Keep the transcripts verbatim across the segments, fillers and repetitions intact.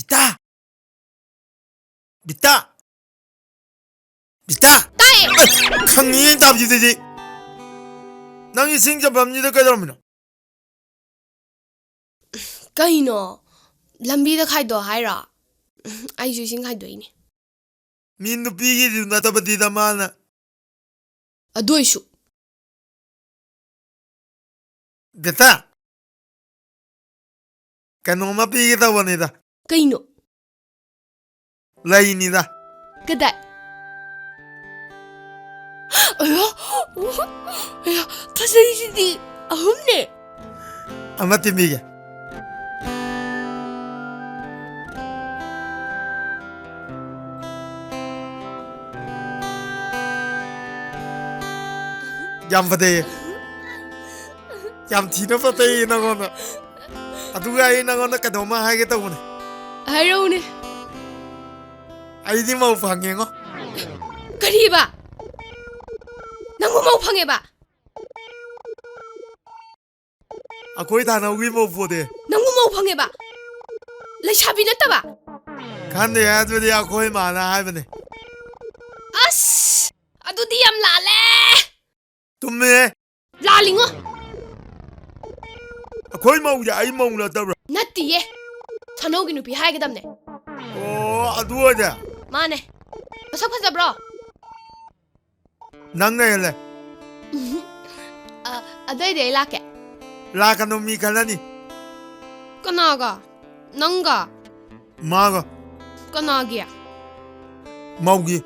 Vita! Vita! Vita! ꯇꯥꯏꯌꯦ! ꯑꯁ, ꯈꯪꯉꯤꯅꯦ ꯑꯩꯅ ꯇꯥꯕꯁꯤꯗꯗꯤ꯫ ꯅꯪꯒꯤ ꯁꯤꯡ ꯆꯟꯐꯝꯁꯤꯗ ꯀꯩꯗꯧꯔꯝꯃꯤꯅꯣ? ꯀꯩꯅꯣ? ꯂꯝꯕꯤꯗ ꯈꯥꯏꯗꯣꯛ ꯍꯥꯏꯔꯣ? ꯑꯩꯁꯨ ꯏꯁꯤꯡ ꯈꯥꯏꯗꯣꯛꯏꯅꯦ꯫ ꯃꯤ ꯅꯨꯄꯤꯒꯤꯁꯨ ꯅꯠꯇꯕꯗꯤꯗ ꯃꯥꯅ꯫ ꯑꯗꯨ ꯑꯣꯏꯁꯨ꯫ ꯕꯦꯇꯥ, ꯀꯩꯅꯣꯝꯃ ꯄꯤꯒꯦ ꯇꯧꯕꯅꯤꯗ꯫ ꯀꯩꯅꯣ? ꯂꯩꯅꯤꯗ꯫ ꯀꯗꯥꯏ? ꯑꯌꯥ! ꯑꯌꯥ! ꯐꯖꯩꯁꯤꯗꯤ ꯑꯍꯨꯝꯅꯦ꯫ ꯑꯃ ꯇꯤꯟꯕꯤꯒꯦ꯫ ꯌꯥꯝ ꯐꯖꯩꯌꯦ꯫ ꯌꯥꯝ ꯊꯤꯅ ꯐꯖꯩꯌꯦ ꯅꯉꯣꯟꯗ꯫ ꯑꯗꯨꯒ ꯑꯩ ꯅꯉꯣꯟꯗ ꯀꯩꯅꯣꯝꯃ ꯍꯥꯏꯒꯦ ꯇꯧꯕꯅꯦ꯫ ꯍꯥꯏꯔꯛꯎꯅꯦ꯫ ꯑꯩꯗꯤ ꯃꯧ ꯐꯪꯉꯦꯉꯣ꯫ ꯀꯔꯤꯕ? ꯅꯪꯕꯨ ꯃꯧ ꯐꯪꯉꯦꯕ? ꯑꯩꯈꯣꯏ ꯊꯥꯅꯧꯒꯤ ꯃꯧ ꯄꯣꯗꯦ꯫ ꯅꯪꯕꯨ ꯃꯧ ꯐꯪꯉꯦꯕ? ꯂꯩꯁꯥꯕꯤ ꯅꯠꯇꯕ? ꯈꯟꯗꯦ, ꯑꯗꯨꯗꯤ ꯑꯩꯈꯣꯏ ꯃꯥꯅ ꯍꯥꯏꯕꯅꯦ꯫ ꯑꯁ! ꯑꯗꯨꯗꯤ ꯌꯥꯝ ꯂꯥꯜꯂꯦ꯫ ꯆꯨꯝꯃꯦ꯫ ꯂꯥꯜꯂꯤꯉꯣ꯫ ꯑꯩꯈꯣꯏ ꯃꯧꯁꯦ ꯑꯩ ꯃꯧ ꯅꯠꯇꯕ꯭ꯔꯥ? ꯅꯠꯇꯤꯌꯦ꯫ ꯁꯥꯅꯧꯒꯤ ꯅꯨꯄꯤ ꯍꯥꯏꯒꯗꯕꯅꯦ꯫ ꯑꯣ, ꯑꯗꯨ ꯑꯣꯏꯔꯦ꯫ ꯃꯥꯅꯦ꯫ ꯃꯁꯛ ꯐꯖꯕ꯭ꯔꯣ? ꯅꯪꯅ ꯍꯦꯜꯂꯦ꯫ ꯑ, ꯑꯗꯨꯑꯣꯏꯗꯤ ꯑꯩ ꯂꯥꯛꯀꯦ꯫ ꯂꯥꯛꯀꯅꯨ, ꯃꯤ ꯈꯜꯂꯅꯤ꯫ ꯀꯅꯥꯒ? ꯅꯪꯒ? ꯃꯥꯒ꯫ ꯀꯅꯥꯒꯤ? ꯃꯧꯒꯤ꯫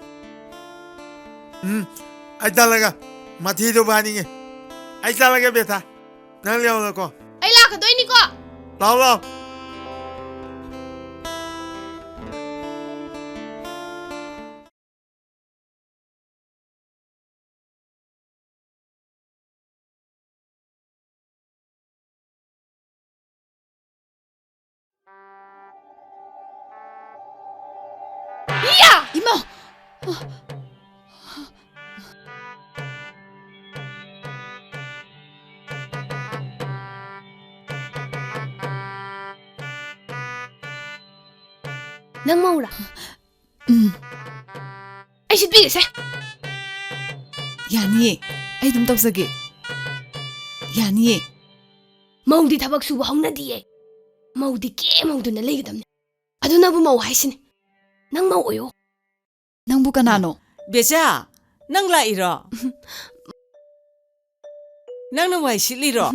ꯎꯝ, ꯑꯩ ꯇꯜꯂꯒ ꯃꯊꯤꯗꯣ ꯐꯥꯅꯤꯡꯉꯦ꯫ ꯑꯩ ꯆꯠꯂꯒꯦ, ꯕꯦꯊꯥ꯫ ꯅꯪ ꯂꯩꯍꯧꯔꯣꯀꯣ꯫ ꯑꯩ ꯂꯥꯛꯀꯗꯣꯏꯅꯤꯀꯣ꯫ ꯂꯥꯛꯑꯣ, ꯂꯥꯛꯑꯣ꯫ ꯏꯌꯥ! ꯏꯃꯥ! ꯅꯪ ꯃꯧꯔꯥ? ꯎꯝ꯫ ꯑꯩ ꯁꯤꯠꯄꯤꯒꯦꯁꯦ꯫ ꯌꯥꯅꯤꯌꯦ, ꯑꯩ ꯑꯗꯨꯝ ꯇꯧꯖꯒꯦ꯫ ꯌꯥꯅꯤꯌꯦ꯫ ꯃꯧꯗꯤ ꯊꯕꯛ ꯁꯨꯕ ꯍꯧꯅꯗꯤꯌꯦ꯫ ꯃꯧꯗꯤ ꯀꯦ ꯃꯧꯗꯨꯅ ꯂꯩꯒꯗꯕꯅꯦ꯫ ꯑꯗꯨꯅꯕꯨ ꯃꯧ ꯍꯥꯏꯁꯤꯅꯦ꯫ ꯅꯪ ꯃꯧ ꯑꯣꯏꯌꯣ꯫ ꯅꯪꯕꯨ ꯀꯅꯥꯅꯣ? ꯕꯦꯆꯥ, ꯅꯪ ꯂꯥꯛꯏꯔꯣ? ꯅꯪꯅ ꯋꯥꯏ ꯁꯤꯠꯂꯤꯔꯣ?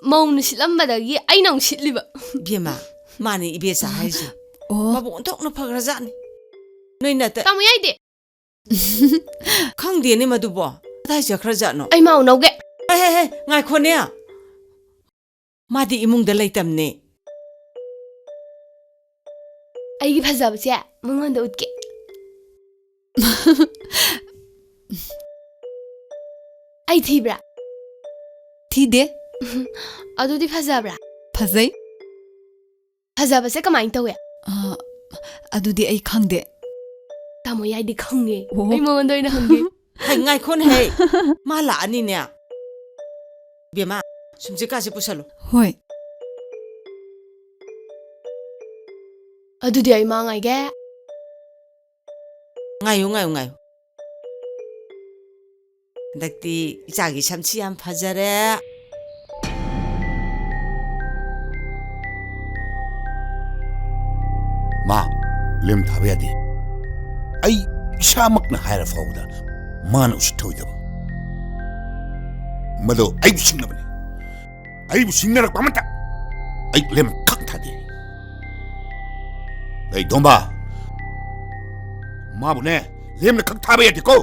ꯃꯧꯅ ꯁꯤꯠꯂꯝꯕꯗꯒꯤ ꯑꯩꯅ ꯑꯃꯨꯛ ꯁꯤꯠꯂꯤꯕ꯫ ꯏꯕꯦꯝꯃ, ꯃꯥꯅꯦ ꯏꯕꯦꯆꯥ ꯍꯥꯏꯁꯦ꯫ ꯑꯣ꯫ ꯃꯕꯨꯛ ꯑꯣꯟꯊꯣꯛꯅ ꯐꯈ꯭ꯔꯖꯥꯠꯅꯤ꯫ ꯅꯣꯏ ꯅꯠꯇ- ꯇꯥꯃꯣ ꯌꯥꯏꯗꯤ꯫ ꯈꯪꯗꯦꯅꯦ ꯃꯗꯨꯕꯣ꯫ ꯀꯗꯥꯏ ꯆꯠꯈ꯭ꯔꯖꯥꯠꯅꯣ? ꯑꯩ ꯃꯥꯎ ꯅꯧꯒꯦ꯫ ꯍꯦ, ꯍꯦ, ꯍꯦ, ꯉꯥꯏꯈꯣꯅꯦ꯫ ꯃꯥꯗꯤ ꯏꯃꯨꯡꯗ ꯂꯩꯇꯝꯅꯦ꯫ ꯑꯩꯒꯤ ꯐꯖꯕꯁꯦ ꯃꯉꯣꯟꯗ ꯎꯠꯀꯦ꯫ ꯑꯩ ꯊꯤꯕ꯭ꯔꯥ? ꯊꯤꯗꯦ꯫ ꯑꯗꯨꯗꯤ ꯐꯖꯕ꯭ꯔꯥ? ꯐꯖꯩ꯫ ꯐꯖꯕꯁꯦ ꯀꯃꯥꯏꯅ ꯇꯧꯋꯦ? ꯑ, ꯑꯗꯨꯗꯤ ꯑꯩ ꯈꯪꯗꯦ꯫ ꯇꯥꯃꯣ ꯌꯥꯏꯗꯤ ꯈꯪꯉꯦ꯫ ꯑꯣ꯫ ꯑꯩ ꯃꯉꯣꯟꯗ ꯑꯣꯏꯅ ꯍꯪꯒꯦ꯫ ꯍꯩ, ꯉꯥꯏꯈꯣꯅꯦ ꯍꯩ꯫ ꯃꯥ ꯂꯥꯛꯑꯅꯤꯅꯦ꯫ ꯕꯦꯝꯃ, ꯁꯨꯝꯆꯤꯠꯀꯥꯁꯦ ꯄꯨꯁꯜꯂꯨ꯫ ꯍꯣꯏ꯫ ꯑꯗꯨꯗꯤ ꯑꯩ ꯃꯥ ꯉꯥꯏꯒꯦ꯫ ꯉꯥꯏꯌꯨ, ꯉꯥꯏꯌꯨ, ꯉꯥꯏꯌꯨ꯫ ꯍꯟꯗꯛꯇꯤ ꯏꯆꯥꯒꯤ ꯁꯝꯁꯤ ꯌꯥꯝ ꯐꯖꯔꯦ꯫ ꯃꯥ, ꯂꯦꯝ ꯊꯥꯕ ꯌꯥꯗꯦ꯫ ꯑꯩ ꯏꯁꯥꯃꯛꯅ ꯍꯥꯏꯔ ꯐꯥꯎꯕꯗ ꯃꯥꯅ ꯎꯁꯤꯠꯊꯑꯣꯏꯗꯕ꯫ ꯃꯗꯨ ꯑꯩꯕꯨ ꯁꯤꯡꯅꯕꯅꯤ꯫ ꯑꯩꯕꯨ ꯁꯤꯡꯅꯔꯛꯄ ꯑꯃꯠꯇ ꯑꯩ ꯂꯦꯝꯅ ꯈꯛ ꯊꯥꯗꯦ꯫ ꯑꯩ ꯗꯣꯝꯕ, ꯃꯥꯕꯨꯅꯦ ꯂꯦꯝꯅ ꯈꯛ ꯊꯥꯕ ꯌꯥꯗꯦꯀꯣ꯫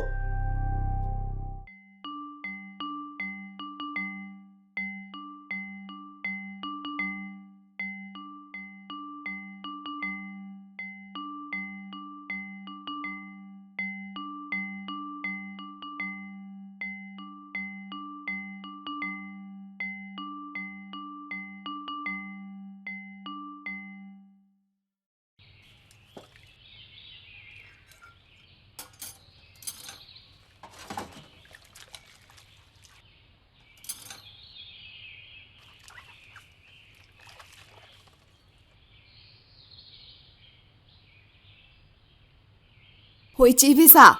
ꯍꯣꯏ, ꯏꯆꯦ ꯏꯕꯦꯆꯥ꯫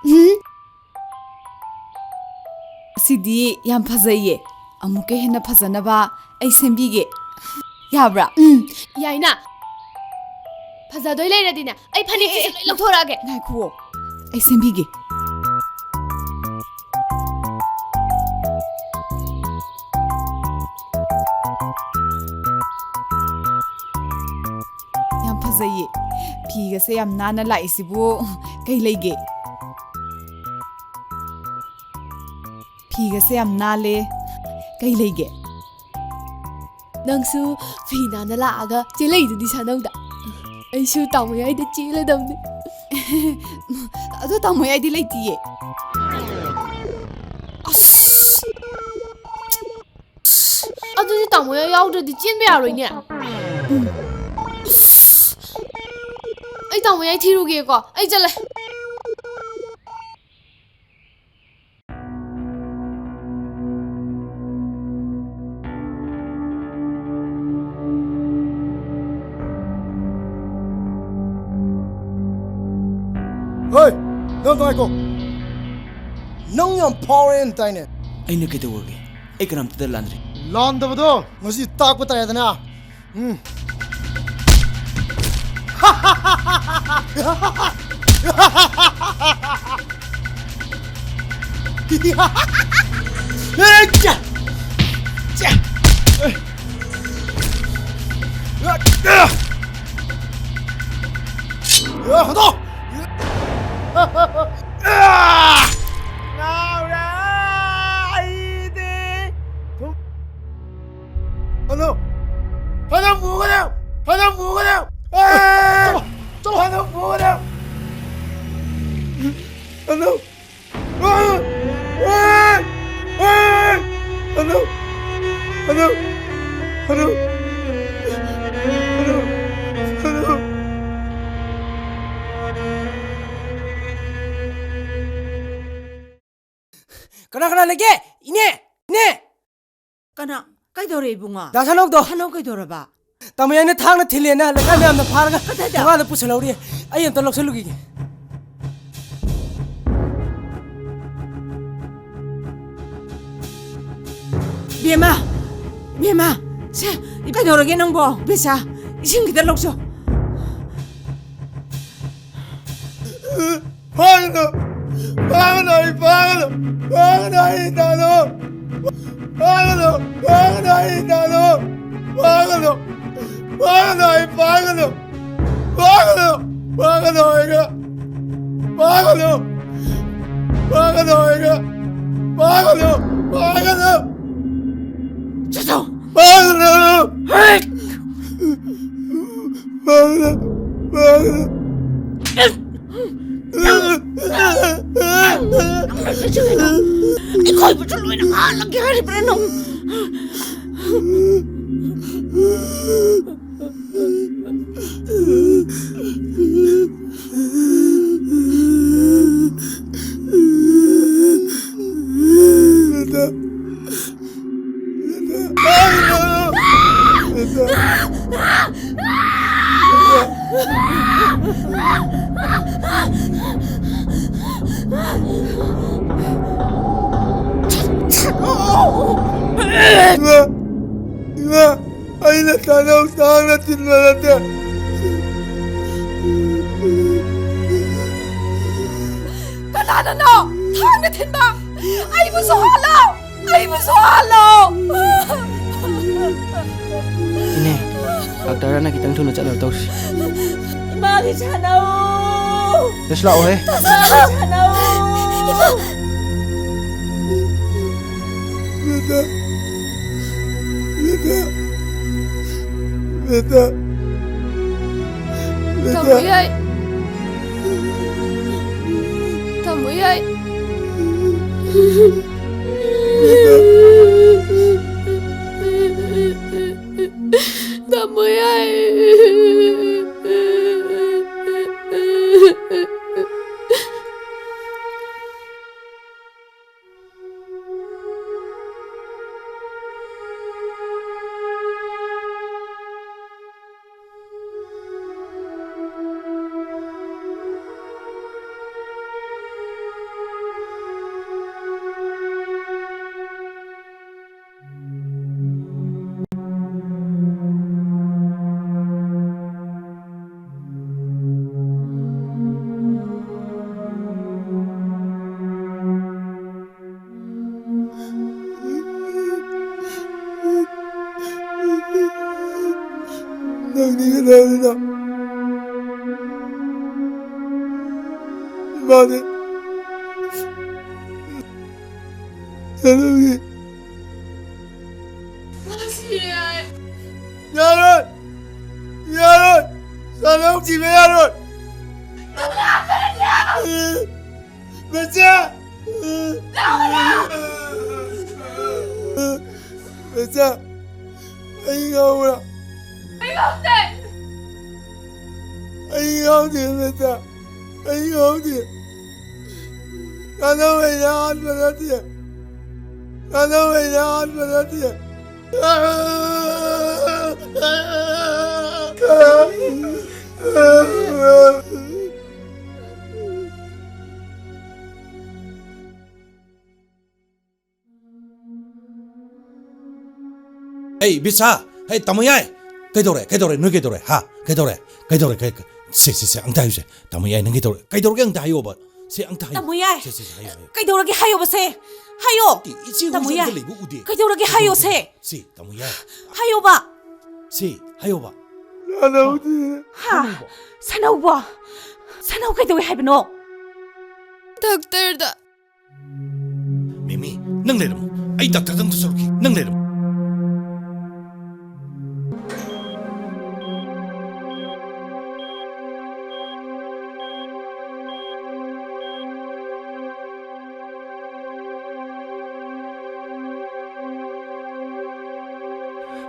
ꯎꯝ? ꯁꯤꯗꯤ ꯌꯥꯝ ꯐꯖꯩꯌꯦ꯫ ꯑꯃꯨꯛꯀ ꯍꯦꯟꯅ ꯐꯖꯅꯕ ꯑꯩ ꯁꯦꯝꯕꯤꯒꯦ꯫ ꯌꯥꯕ꯭ꯔꯥ? ꯎꯝ, ꯌꯥꯏꯅ꯫ ꯐꯖꯗꯣꯏ ꯂꯩꯔꯗꯤꯅꯦ, ꯑꯩ ꯐꯅꯦꯛꯁꯤꯁꯨ ꯂꯣꯏ ꯂꯧꯊꯣꯔꯛꯑꯒꯦ꯫ ꯉꯥꯏꯈꯨꯑꯣ, ꯑꯩ ꯁꯦꯝꯕꯤꯒꯦ꯫ ꯌꯥꯝ ꯐꯖꯩꯌꯦ꯫ ꯐꯤꯒꯁꯦ ꯌꯥꯝ ꯅꯥꯟꯅ ꯂꯥꯛꯏꯁꯤꯕꯨ ꯀꯩ ꯂꯩꯒꯦ? ꯐꯤꯒꯁꯦ ꯌꯥꯝ ꯅꯥꯜꯂꯦ꯫ ꯀꯩ ꯂꯩꯒꯦ? ꯅꯪꯁꯨ ꯐꯤ ꯅꯥꯟꯅ ꯂꯥꯛꯑꯒ ꯆꯦꯜꯂꯛꯏꯗꯨꯗꯤ ꯁꯥꯅꯧꯗ꯫ ꯑꯩꯁꯨ ꯇꯥꯃꯣ ꯌꯥꯏꯗ ꯆꯦꯜꯂꯗꯕꯅꯤ꯫ ꯑꯗꯣ ꯇꯥꯃꯣ ꯌꯥꯏꯗꯤ ꯂꯩꯇꯤꯌꯦ꯫ ꯑꯁ! ꯑꯗꯨꯗꯤ ꯇꯥꯃꯣ ꯌꯥꯏ ꯌꯥꯎꯗ꯭ꯔꯗꯤ ꯆꯦꯟꯕ ꯌꯥꯔꯣꯏꯅꯦ꯫ ꯑꯩ ꯇꯥꯃꯣ ꯌꯥꯏ ꯊꯤꯔꯨꯒꯦꯀꯣ꯫ ꯑꯩ ꯆꯠꯂꯦ꯫ ꯍꯣꯏ, ꯅꯪ ꯉꯥꯏꯈꯣ꯫ ꯅꯪ ꯌꯥꯝ ꯐꯥꯎꯔꯦꯅ ꯇꯥꯏꯅꯦ꯫ ꯑꯩꯅ ꯀꯩꯗꯧꯔꯒꯦ? ꯑꯩ ꯀꯅꯥꯝꯇꯗ ꯂꯥꯟꯗ꯭ꯔꯤ꯫ ꯂꯥꯟꯗꯕꯗꯣ ꯉꯁꯤ ꯇꯥꯛꯄ ꯇꯥꯔꯦꯗꯅ꯫ ꯎꯝ꯫ ꯉꯥꯎꯔꯦ ꯑꯩꯗꯤ꯫ ꯍꯜꯂꯣ! ꯍꯜꯂꯣ, ꯄꯨꯒꯅꯨ! ꯍꯜꯂꯣ, ꯄꯨꯒꯅꯨ! ꯑꯦ! ꯆꯠꯂꯣ! ꯍꯜꯂꯣ, ꯄꯨꯒꯅꯨ! ꯍꯜꯂꯣ! ꯑꯦ! ꯑꯦ! ꯑꯦ! Hello! Hello! Hello! Hello! Hello! ꯀꯅꯥ ꯀꯅꯥ ꯂꯩꯒꯦ? ꯏꯅꯦ! ꯏꯅꯦ! ꯀꯅꯥ? ꯀꯩꯗꯧꯔꯦ ꯏꯕꯨꯡꯉꯣ? ꯗꯥ ꯁꯅꯧꯗꯣ! ꯁꯅꯧ ꯀꯩꯗꯧꯔꯕ? ꯇꯥꯃꯣ ꯌꯥꯏꯅ ꯊꯥꯡꯅ ꯊꯤꯜꯂꯦꯅ ꯂꯩꯀꯥꯏ ꯃꯌꯥꯝꯅ ꯐꯥꯔꯒ ꯀꯗꯥꯏꯗ? ꯊꯣꯡꯒꯥꯟꯗ ꯄꯨꯁꯜꯍꯧꯔꯤ꯫ ꯑꯩ ꯑꯝꯇ ꯂꯧꯁꯜꯂꯨꯈꯤꯒꯦ꯫ ꯕꯦꯝꯃ, ꯕꯦꯝꯃ, ꯁꯦ, ꯀꯩꯗꯧꯔꯒꯦ ꯅꯪꯕꯣ? ꯕꯦꯁꯥ, ꯏꯁꯤꯡ ꯈꯤꯇ ꯂꯧꯆꯣ꯫ ꯐꯥꯒꯅꯨ! ꯐꯥꯒꯅꯨ! ꯑꯩ ꯐꯥꯒꯅꯨ! ꯐꯥꯒꯅꯨ! ꯑꯩ ꯇꯥꯅꯨ! ꯐꯥꯒꯅꯨ! ꯐꯥꯒꯅꯨ! ꯑꯩ ꯇꯥꯅꯨ! ꯐꯥꯒꯅꯨ! ꯐꯥꯒꯅꯨ! ꯑꯩ ꯐꯥꯒꯅꯨ! ꯐꯥꯒꯅꯨ! ꯐꯥꯒꯅꯨ! ꯑꯩꯒ! ꯐꯥꯒꯅꯨ! ꯐꯥꯒꯅꯨ! ꯑꯩꯒ! ꯐꯥꯒꯅꯨ! ꯐꯥꯒꯅꯨ! ꯆꯠꯊꯣ! ꯐꯥꯒꯅꯨ! ꯍꯦꯛ! ꯐꯥꯒꯅꯨ! ꯐꯥꯒꯅꯨ! ꯑꯩꯈꯣꯏꯕꯨꯁꯨ ꯂꯣꯏꯅ ꯍꯥꯠꯂꯒꯦ ꯍꯥꯏꯔꯤꯕ꯭ꯔꯥ ꯅꯪ? ꯏꯃꯥ! ꯏꯃꯥ! ꯑꯩꯅ ꯇꯥꯅꯧ ꯇꯥꯡꯅ ꯊꯤꯟꯕ ꯅꯠꯇꯦ꯫ ꯀꯅꯥꯅꯅꯣ ꯊꯥꯡꯅ ꯊꯤꯟꯕ? ꯑꯩꯕꯨꯁꯨ ꯍꯥꯠꯂꯣ! ꯑꯩꯕꯨꯁꯨ ꯍꯥꯠꯂꯣ! ꯏꯅꯦ, ꯗꯥꯛꯇꯔꯅ ꯈꯤꯇꯪ ꯊꯨꯅ ꯆꯠꯅꯕ ꯇꯧꯁꯤ꯫ ꯏꯃꯥꯒꯤ ꯁꯥꯟꯅꯧ! ꯂꯥꯛꯑꯣꯍꯦ꯫ ꯏꯃꯥꯒꯤ ꯁꯥꯟꯅꯧ! ꯕꯦꯇꯥ! ꯕꯦꯇꯥ! ꯕꯦꯇꯥ! ꯕꯦꯇꯥ! ꯇꯥꯃꯣ ꯌꯥꯏ! ꯇꯥꯃꯣ ꯌꯥꯏ! ꯇꯥꯃꯣ ꯌꯥꯏ! ꯃꯥꯅꯦ꯫ ꯁꯅꯧꯒꯤ꯫ ꯃꯥ ꯁꯤꯔꯦ ꯍꯥꯏ꯫ ꯌꯥꯔꯣꯏ! ꯌꯥꯔꯣꯏ! ꯁꯅꯧ ꯊꯤꯕ ꯌꯥꯔꯣꯏ! ꯃꯆꯥ! ꯃꯆꯥ! ꯑꯩ ꯉꯥꯎꯕ꯭ꯔꯥ? ꯑꯩ ꯉꯥꯎꯗꯦ! ꯑꯩ ꯉꯥꯎꯗꯦ, ꯃꯆꯥ! ꯑꯩ ꯉꯥꯎꯗꯦ! ꯀꯥꯟꯅꯕ ꯑꯩꯅ ꯍꯥꯠꯄ ꯅꯠꯇꯦ! ꯀꯥꯟꯅꯕ ꯑꯩꯅ ꯍꯥꯠꯄ ꯅꯠꯇꯦ! ꯑꯩ ꯕꯤꯁꯥ! ꯍꯩ, ꯇꯥꯃꯣ ꯌꯥꯏ! ꯀꯩꯗꯧꯔꯦ? ꯀꯩꯗꯧꯔꯦ? ꯅꯣꯏ ꯀꯩꯗꯧꯔꯦ? ꯍꯥ? ꯀꯩꯗꯧꯔꯦ? ꯀꯩꯗꯧꯔꯦ? ꯀꯩ, ꯀꯩ, ꯁꯦ, ꯁꯦ, ꯁꯦ, ꯑꯝꯇ ꯍꯥꯏꯌꯨꯁꯦ꯫ ꯇꯥꯃꯣ ꯌꯥꯏ, ꯅꯪ ꯀꯩꯗꯧꯔꯦ? ꯀꯩꯗꯧꯔꯒꯦ? ꯑꯝꯇ ꯍꯥꯏꯌꯣꯕ꯫ ꯁꯦ, ꯑꯝꯇ ꯍꯥꯏꯌꯨ꯫ ꯇꯥꯃꯣ ꯌꯥꯏ! ꯁꯦ, ꯁꯦ, ꯁꯦ, ꯍꯥꯏꯌꯨ, ꯍꯥꯏꯌꯨ꯫ ꯀꯩꯗꯧꯔꯒꯦ ꯍꯥꯏꯌꯣꯕ ꯁꯦ? ꯍꯥꯏꯌꯣ! ꯅꯠꯇꯦ, ꯏꯆꯦ ꯇꯥꯃꯣ ꯍꯣꯏꯁꯦ ꯌꯥꯏ! ꯑꯝꯇ ꯂꯩꯕ ꯎꯗꯦ꯫ ꯀꯩꯗꯧꯔꯒꯦ ꯍꯥꯏꯌꯣ ꯁꯦ? ꯀꯩꯗꯧꯔꯒꯦ? ꯁꯦ, ꯇꯥꯃꯣ ꯌꯥꯏ꯫ ꯍꯥꯏꯌꯣꯕ! ꯁꯦ, ꯍꯥꯏꯌꯣꯕ꯫ ꯁꯅꯧꯗꯤ꯫ ꯍꯥ? ꯁꯅꯧꯕ? ꯁꯅꯧꯕ? ꯁꯅꯧ ꯀꯩꯗꯧꯋꯦ ꯍꯥꯏꯕꯅꯣ? ꯗꯥꯛꯇꯔꯗ꯫ ꯃꯤꯃꯤ, ꯅꯪ ꯂꯩꯔꯝꯃꯨ꯫ ꯑꯩ ꯗꯥꯛꯇꯔꯗ ꯑꯝꯇ ꯆꯠꯂꯨꯈꯤ꯫ ꯅꯪ ꯂꯩꯔꯝꯃꯨ꯫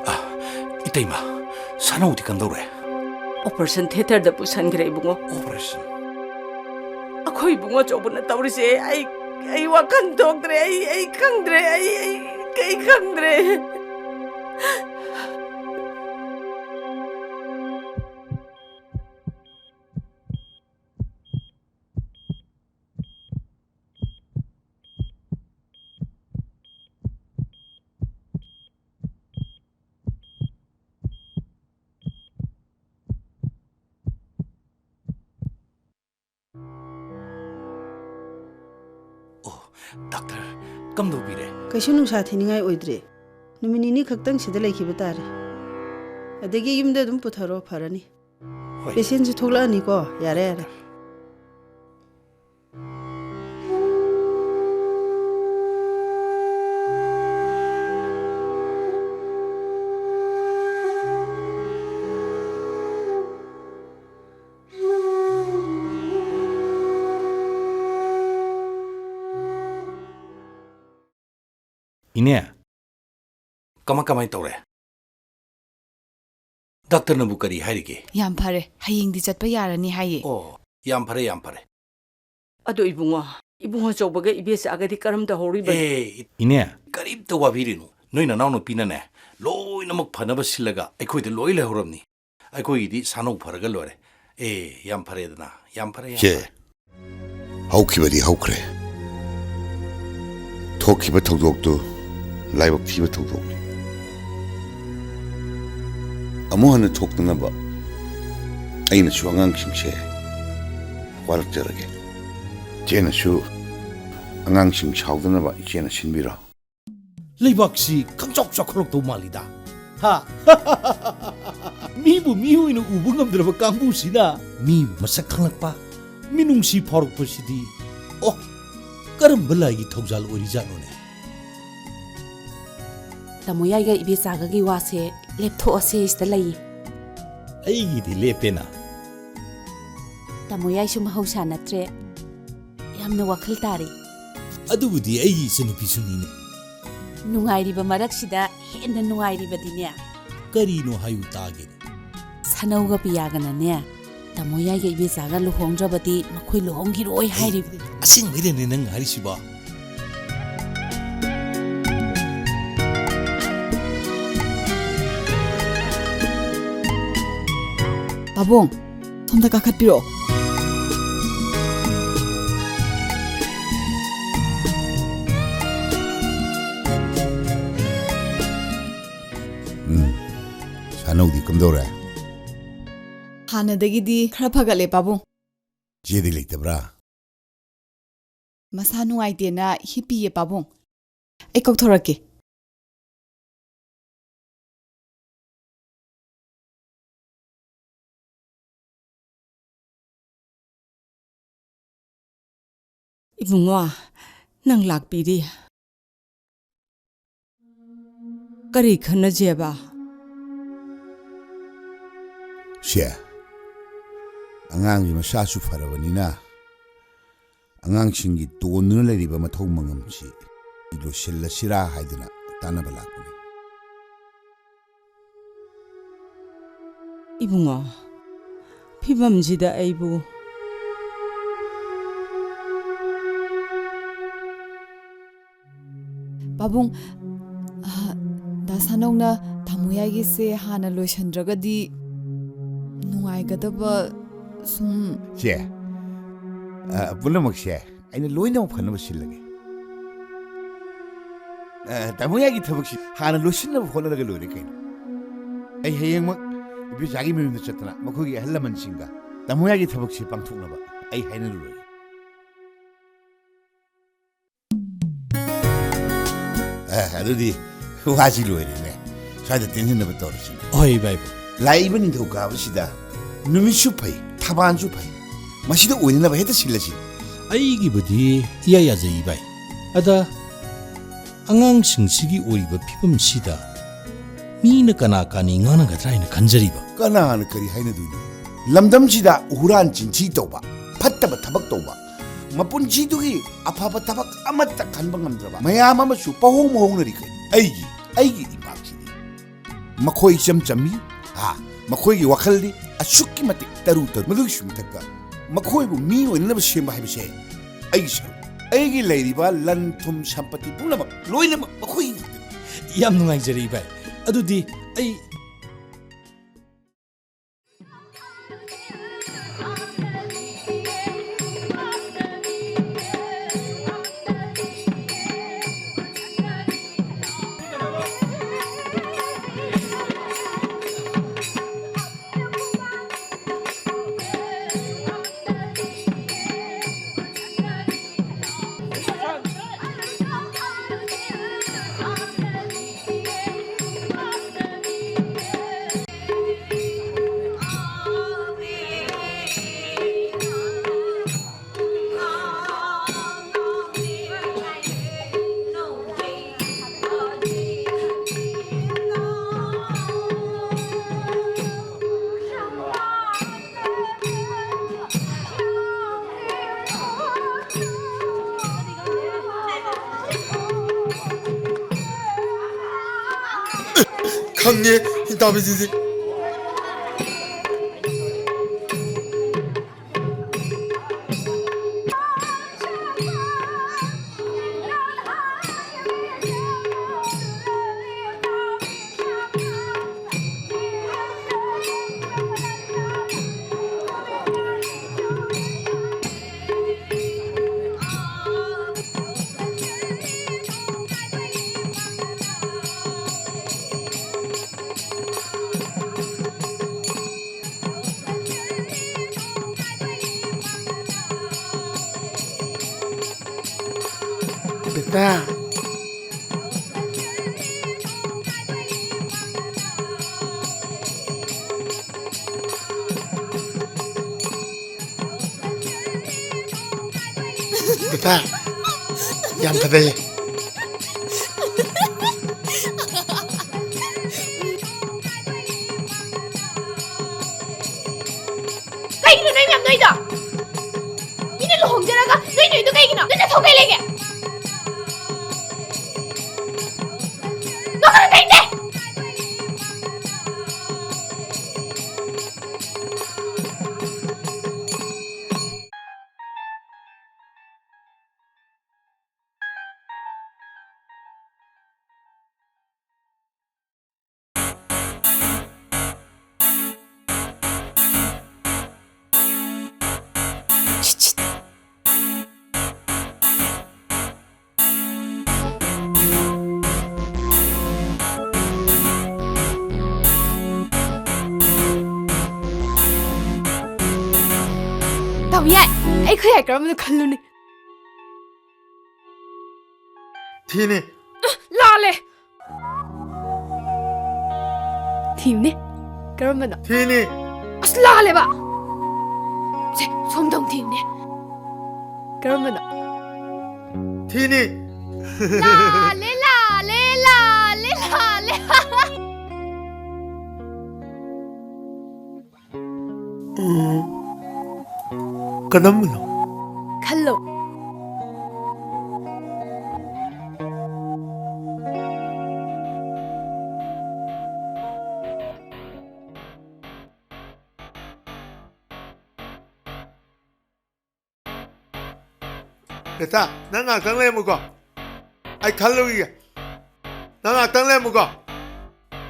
ꯑ, ꯏꯇꯩꯃ, ꯁꯅꯧꯗꯤ ꯀꯝꯗꯧꯔꯦ? ꯑꯣꯄꯔꯦꯁꯟ ꯊꯤꯌꯦꯇꯔꯗ ꯄꯨꯁꯟꯈ꯭ꯔꯦ, ꯏꯕꯨꯡꯉꯣ꯫ ꯑꯣꯄꯔꯦꯁꯟ? ꯑꯩꯈꯣꯏ ꯏꯕꯨꯡꯉꯣ ꯑꯆꯧꯕꯅ ꯇꯧꯔꯤꯁꯦ, ꯑꯩ, ꯑꯩ ꯋꯥꯈꯜ ꯊꯣꯛꯇ꯭ꯔꯦ, ꯑꯩ, ꯑꯩ ꯈꯪꯗ꯭ꯔꯦ, ꯑꯩ, ꯑꯩ, ꯑꯩ ꯈꯪꯗ꯭ꯔꯦ꯫ ꯑꯣ, ꯗꯥꯛꯇꯔ, ꯀꯝꯗꯧꯕꯤꯔꯦ? ꯀꯩꯁꯨ ꯅꯨꯡꯁꯥ ꯊꯤꯅꯤꯡꯉꯥꯏ ꯑꯣꯏꯗ꯭ꯔꯦ꯫ ꯅꯨꯃꯤꯠ ꯅꯤꯅꯤ ꯈꯛꯇꯪ ꯁꯤꯗ ꯂꯩꯈꯤꯕ ꯇꯥꯔꯦ꯫ ꯑꯗꯒꯤ ꯌꯨꯝꯗ ꯑꯗꯨꯝ ꯄꯨꯊꯔꯣ, ꯐꯔꯅꯤ꯫ ꯍꯣꯏ꯫ ꯄꯦꯁꯦꯟꯁꯨ ꯊꯣꯛꯂꯛꯑꯅꯤꯀꯣ, ꯌꯥꯔꯦ, ꯌꯥꯔꯦ꯫ ꯏꯅꯦ, ꯀꯃꯥꯏ ꯀꯃꯥꯏ ꯇꯧꯔꯦ? ꯗꯥꯛꯇꯔꯅꯕꯨ ꯀꯔꯤ ꯍꯥꯏꯔꯤꯒꯦ? ꯌꯥꯝ ꯐꯔꯦ꯫ ꯍꯌꯦꯡꯗꯤ ꯆꯠꯄ ꯌꯥꯔꯅꯤ ꯍꯥꯏꯌꯦ꯫ ꯑꯣ, ꯌꯥꯝ ꯐꯔꯦ, ꯌꯥꯝ ꯐꯔꯦ꯫ ꯑꯗꯣ ꯏꯕꯨꯡꯉꯣ, ꯏꯕꯨꯡꯉꯣ ꯑꯆꯧꯕꯒ ꯏꯕꯦꯆꯥꯒꯗꯤ ꯀꯔꯝ ꯇꯧꯍꯧꯔꯤꯕꯅꯣ? ꯑꯦ, ꯏ-, ꯏꯅꯦ, ꯀꯔꯤꯝꯇ ꯋꯥꯕꯤꯔꯨꯅꯨ꯫ ꯅꯣꯏ ꯅꯅꯥꯎꯅꯨꯄꯤꯅꯅꯦ, ꯂꯣꯏꯅꯃꯛ ꯐꯅꯕ ꯁꯤꯜꯂꯒ ꯑꯩꯈꯣꯏꯗ ꯂꯣꯏ ꯂꯩꯍꯧꯔꯕꯅꯤ꯫ ꯑꯩꯈꯣꯏꯒꯤꯗꯤ ꯁꯥꯅꯧ ꯐꯔꯒ ꯂꯣꯏꯔꯦ꯫ ꯑꯦ, ꯌꯥꯝ ꯐꯔꯦꯗꯅ, ꯌꯥꯝ ꯐꯔꯦ, ꯌꯥꯝ ꯆꯦ, ꯐꯔꯦ꯫ ꯍꯧꯈꯤꯕꯗꯤ ꯍꯧꯈ꯭ꯔꯦ꯫ ꯊꯣꯛꯈꯤꯕ ꯊꯧꯗꯣꯛꯇꯨ ꯂꯥꯏꯕꯛ ꯊꯤꯕ ꯊꯧꯗꯣꯛꯅꯤ꯫ ꯑꯃꯨꯛ ꯍꯟꯅ ꯊꯣꯛꯇꯅꯕ ꯑꯩꯅꯁꯨ ꯑꯉꯥꯡꯁꯤꯡꯁꯦ ꯋꯥꯔꯛꯆꯔꯒꯦ꯫ ꯏꯆꯦꯅꯁꯨ ꯑꯉꯥꯡꯁꯤꯡ ꯁꯥꯎꯗꯅꯕ ꯏꯆꯦꯅ ꯁꯤꯟꯕꯤꯔꯣ꯫ ꯂꯩꯕꯥꯛꯁꯤ ꯈꯪꯆꯥꯎ ꯆꯥꯎꯈꯠꯂꯛꯇꯧ ꯃꯥꯜꯂꯤꯗ꯫ ꯍꯥ? ꯃꯤꯕꯨ ꯃꯤ ꯑꯣꯏꯅ ꯎꯕ ꯉꯝꯗ꯭ꯔꯕ ꯀꯥꯡꯕꯨꯁꯤꯅ ꯃꯤ ꯃꯁꯛ ꯈꯪꯂꯛꯄ, ꯃꯤꯅꯨꯡꯁꯤ ꯐꯥꯎꯔꯛꯄꯁꯤꯗꯤ, ꯑꯣ, ꯀꯔꯝꯕ ꯂꯥꯏꯒꯤ ꯊꯧꯖꯥꯜ ꯑꯣꯏꯔꯤꯖꯥꯠꯅꯣꯅꯦ? ꯇꯥꯃꯣ ꯌꯥꯏꯒ ꯏꯕꯦꯆꯥꯒꯒꯤ ꯋꯥꯁꯦ ꯂꯦꯞꯊꯣꯛꯑꯁꯦ ꯁꯤꯗ ꯂꯩꯌꯦ꯫ ꯑꯩꯒꯤꯗꯤ ꯂꯦꯞꯄꯦꯅ꯫ ꯇꯥꯃꯣ ꯌꯥꯏꯁꯨ ꯃꯍꯧꯁꯥ ꯅꯠꯇ꯭ꯔꯦ꯫ ꯌꯥꯝꯅ ꯋꯥꯈꯜ ꯇꯥꯔꯦ꯫ ꯑꯗꯨꯕꯨꯗꯤ ꯑꯩꯒꯤ ꯏꯆꯟꯅꯨꯄꯤꯁꯨꯅꯤꯅꯦ꯫ ꯅꯨꯡꯉꯥꯏꯔꯤꯕ ꯃꯔꯛꯁꯤꯗ ꯍꯦꯟꯅ ꯅꯨꯡꯉꯥꯏꯔꯤꯕꯗꯤꯅꯦ꯫ ꯀꯔꯤꯅꯣ ꯍꯥꯏꯌꯨ ꯇꯥꯒꯦ꯫ ꯁꯥꯅꯧꯒ ꯄꯤꯌꯥꯒꯅꯅꯦ, ꯇꯥꯃꯣ ꯌꯥꯏꯒ ꯏꯕꯦꯆꯥꯒ ꯂꯨꯍꯣꯡꯗ꯭ꯔꯕꯗꯤ ꯃꯈꯣꯏ ꯂꯨꯍꯣꯡꯈꯤꯔꯣꯏ ꯍꯥꯏꯔꯤꯕ꯫ ꯑꯁꯦꯡꯕꯩꯔꯅꯦ ꯅꯪ ꯍꯥꯏꯔꯤꯁꯤꯕꯣ? ꯄꯥꯕꯨꯡ, ꯁꯣꯝꯗ ꯀꯥꯈꯠꯄꯤꯔꯛꯑꯣ꯫ ꯎꯝ, ꯁꯥꯅꯧꯗꯤ ꯀꯝꯗꯧꯔꯦ? ꯍꯥꯟꯅꯗꯒꯤꯗꯤ ꯈꯔ ꯐꯒꯠꯂꯦ, ꯄꯥꯕꯨꯡ꯫ ꯆꯦꯗꯤ ꯂꯩꯇꯕ꯭ꯔꯥ? ꯃꯁꯥ ꯅꯨꯡꯉꯥꯏꯇꯦꯅ ꯍꯤꯞꯄꯤꯌꯦ, ꯄꯥꯕꯨꯡ꯫ ꯑꯩ ꯀꯧꯊꯣꯔꯛꯀꯦ꯫ ꯏꯕꯨꯡꯉꯣ, ꯅꯪ ꯂꯥꯛꯄꯤꯔꯤ꯫ ꯀꯔꯤ ꯈꯟꯅꯖꯦꯕ? ꯁꯦ, ꯑꯉꯥꯡꯁꯤ ꯃꯁꯥꯁꯨ ꯐꯔꯕꯅꯤꯅ, ꯑꯉꯥꯡꯁꯤꯡꯒꯤ ꯇꯣꯟꯗꯨꯅ ꯂꯩꯔꯤꯕ ꯃꯊꯧ ꯃꯉꯝꯁꯤ ꯂꯣꯏꯁꯤꯜꯂꯁꯤꯔꯥ ꯍꯥꯏꯗꯨꯅ ꯇꯥꯟꯅꯕ ꯂꯥꯛꯄꯅꯤ꯫ ꯏꯕꯨꯡꯉꯣ, ꯐꯤꯕꯝꯁꯤꯗ ꯑꯩꯕꯨ꯫ ꯄꯥꯕꯨꯡ, ꯑ, ꯗꯥ ꯁꯥꯅꯧꯅ ꯇꯥꯃꯣ ꯌꯥꯏꯒꯤꯁꯦ ꯍꯥꯟꯅ ꯂꯣꯏꯁꯤꯟꯗ꯭ꯔꯒꯗꯤ ꯅꯨꯡꯉꯥꯏꯒꯗꯕ ꯁꯨꯝ꯫ ꯆꯦ, ꯑ, ꯄꯨꯝꯅꯃꯛꯁꯦ ꯑꯩꯅ ꯂꯣꯏꯅꯃꯛ ꯐꯅꯕ ꯁꯤꯜꯂꯒꯦ꯫ ꯑ, ꯇꯥꯃꯣ ꯌꯥꯏꯒꯤ ꯊꯕꯛꯁꯤ ꯍꯥꯟꯅ ꯂꯣꯏꯁꯤꯟꯅꯕ ꯍꯣꯠꯅꯔꯒ ꯂꯣꯏꯔꯦ ꯀꯩꯅꯣ꯫ ꯑꯩ ꯍꯌꯦꯡꯃꯛ ꯏꯕꯦꯆꯥꯒꯤ ꯃꯌꯨꯝꯗ ꯆꯠꯇꯅ ꯃꯈꯣꯏꯒꯤ ꯑꯍꯜ ꯂꯃꯟꯁꯤꯡꯒ ꯇꯥꯃꯣ ꯌꯥꯏꯒꯤ ꯊꯕꯛꯁꯤ ꯄꯥꯡꯊꯣꯛꯅꯕ ꯑꯩ ꯍꯥꯏꯅꯔꯨꯔꯒꯦ꯫ ꯑꯦ, ꯑꯗꯨꯗꯤ ꯋꯥꯁꯤ ꯂꯣꯏꯔꯦꯅꯦ꯫ ꯁ꯭ꯋꯥꯏꯗ ꯇꯦꯟꯁꯤꯟꯅꯕ ꯇꯧꯔꯁꯤ꯫ ꯍꯣꯏ, ꯏꯕꯥꯏ꯫ ꯂꯥꯛꯏꯕ ꯅꯤꯡꯊꯧꯀꯥꯕꯁꯤꯗ ꯅꯨꯃꯤꯠꯁꯨ ꯐꯩ, ꯊꯕꯥꯟꯁꯨ ꯐꯩ꯫ ꯃꯁꯤꯗ ꯑꯣꯏꯅꯅꯕ ꯍꯦꯛꯇ ꯁꯤꯜꯂꯁꯤ꯫ ꯑꯩꯒꯤꯕꯨꯗꯤ ꯏꯌꯥ ꯌꯥꯖꯩ, ꯏꯕꯥꯏ꯫ ꯑꯗ ꯑꯉꯥꯡꯁꯤꯡꯁꯤꯒꯤ ꯑꯣꯏꯔꯤꯕ ꯐꯤꯕꯝꯁꯤꯗ ꯃꯤꯅ ꯀꯅꯥ ꯀꯥꯅꯤ ꯉꯥꯡꯅꯒꯗ꯭ꯔꯥ ꯍꯥꯏꯅ ꯈꯟꯖꯔꯤꯕ꯫ ꯀꯅꯥꯅ ꯀꯔꯤ ꯍꯥꯏꯅꯗꯣꯏꯅꯣ? ꯂꯝꯗꯝꯁꯤꯗ ꯍꯨꯔꯥꯟ ꯆꯤꯟꯊꯤ ꯇꯧꯕ, ꯐꯠꯇꯕ ꯊꯕꯛ ꯇꯧꯕ, ꯃꯄꯨꯟꯁꯤꯗꯨꯒꯤ ꯑꯐꯕ ꯊꯕꯛ ꯑꯃꯠꯇ ꯈꯟꯕ ꯉꯝꯗ꯭ꯔꯕ ꯃꯌꯥꯝ ꯑꯃꯁꯨ ꯄꯍꯣꯡ ꯃꯍꯣꯡꯅꯔꯤꯈꯩ ꯑꯩꯒꯤ, ꯑꯩꯒꯤ ꯏꯄꯥꯛꯁꯤꯗꯤ ꯃꯈꯣꯏ ꯏꯆꯝ ꯆꯝꯃꯤ꯫ ꯍꯥ, ꯃꯈꯣꯏꯒꯤ ꯋꯥꯈꯜꯗꯤ ꯑꯁꯨꯛꯀꯤ ꯃꯇꯤꯛ ꯇꯔꯨ ꯇꯔꯨ꯫ ꯃꯗꯨꯒꯤꯁꯨ ꯃꯊꯛꯇ ꯃꯈꯣꯏꯕꯨ ꯃꯤ ꯑꯣꯏꯅꯅꯕ ꯁꯦꯝꯕ ꯍꯥꯏꯕꯁꯦ ꯑꯩꯒꯤ ꯁꯔꯨꯛ, ꯑꯩꯒꯤ ꯂꯩꯔꯤꯕ ꯂꯟ ꯊꯨꯝ ꯁꯝꯄꯇꯤ ꯄꯨꯝꯅꯃꯛ, ꯂꯣꯏꯅꯃꯛ ꯃꯈꯣꯏꯒꯤ ꯉꯥꯛꯇꯅꯤ꯫ ꯌꯥꯝ ꯅꯨꯡꯉꯥꯏꯖꯔꯦ, ꯏꯕꯥꯏ꯫ ꯑꯗꯨꯗꯤ ꯑꯩ ꯅꯦ ꯍꯤꯡꯇꯥꯕꯤꯁꯤꯗꯤ꯫ ꯕꯦꯇꯥ꯫ ꯕꯦꯇꯥ, ꯌꯥꯝ ꯐꯖꯩꯌꯦ꯫ ꯀꯩꯒꯤꯅꯣ ꯅꯣꯏ ꯃꯌꯥꯝ ꯅꯣꯏꯗꯣ? ꯃꯤꯅ ꯂꯨꯍꯣꯡꯖꯔꯒ ꯅꯣꯏ ꯅꯣꯏꯗꯣ ꯀꯩꯒꯤꯅꯣ? ꯅꯣꯏ ꯅꯊꯧ ꯀꯩ ꯂꯩꯒꯦ? ꯅꯣꯛꯀꯅꯨ, ꯇꯥꯅꯤꯡꯗꯦ! ꯇꯥꯃꯣꯌꯥꯏ, ꯑꯩ ꯈꯨꯌꯥꯏ ꯀꯔꯝꯕꯅꯣ ꯈꯜꯂꯨꯅꯦ꯫ ꯊꯤꯅꯤ꯫ ꯂꯥꯜꯂꯦ꯫ ꯊꯤꯕꯅꯦ꯫ ꯀꯔꯝꯕꯅꯣ? ꯊꯤꯅꯤ꯫ ꯑꯁ, ꯂꯥꯜꯂꯦꯕ꯫ ꯁꯦ, ꯁꯣꯝꯗ ꯑꯃꯨꯛ ꯊꯤꯕꯅꯦ꯫ ꯀꯔꯝꯕꯅꯣ? ꯊꯤꯅꯤ꯫ ꯂꯥꯜꯂꯦ, ꯂꯥꯜꯂꯦ, ꯂꯥꯜꯂꯦ, ꯂꯥꯜꯂꯦ꯫ ꯎꯝ, ꯀꯔꯝꯕꯅꯣ? ꯈꯜꯂꯣ꯫ ꯕꯦꯇꯥ, ꯅꯪ ꯉꯥꯛꯇꯪ ꯂꯩꯔꯝꯃꯨꯀꯣ꯫ ꯑꯩ ꯈꯜꯂꯨꯈꯤꯒꯦ꯫ ꯅꯪ ꯉꯥꯛꯇꯪ ꯂꯩꯔꯝꯃꯨꯀꯣ꯫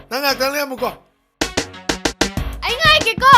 ꯅꯪ ꯉꯥꯛꯇꯪ ꯂꯩꯔꯝꯃꯨꯀꯣ꯫ ꯑꯩ ꯉꯥꯏꯒꯦꯀꯣ꯫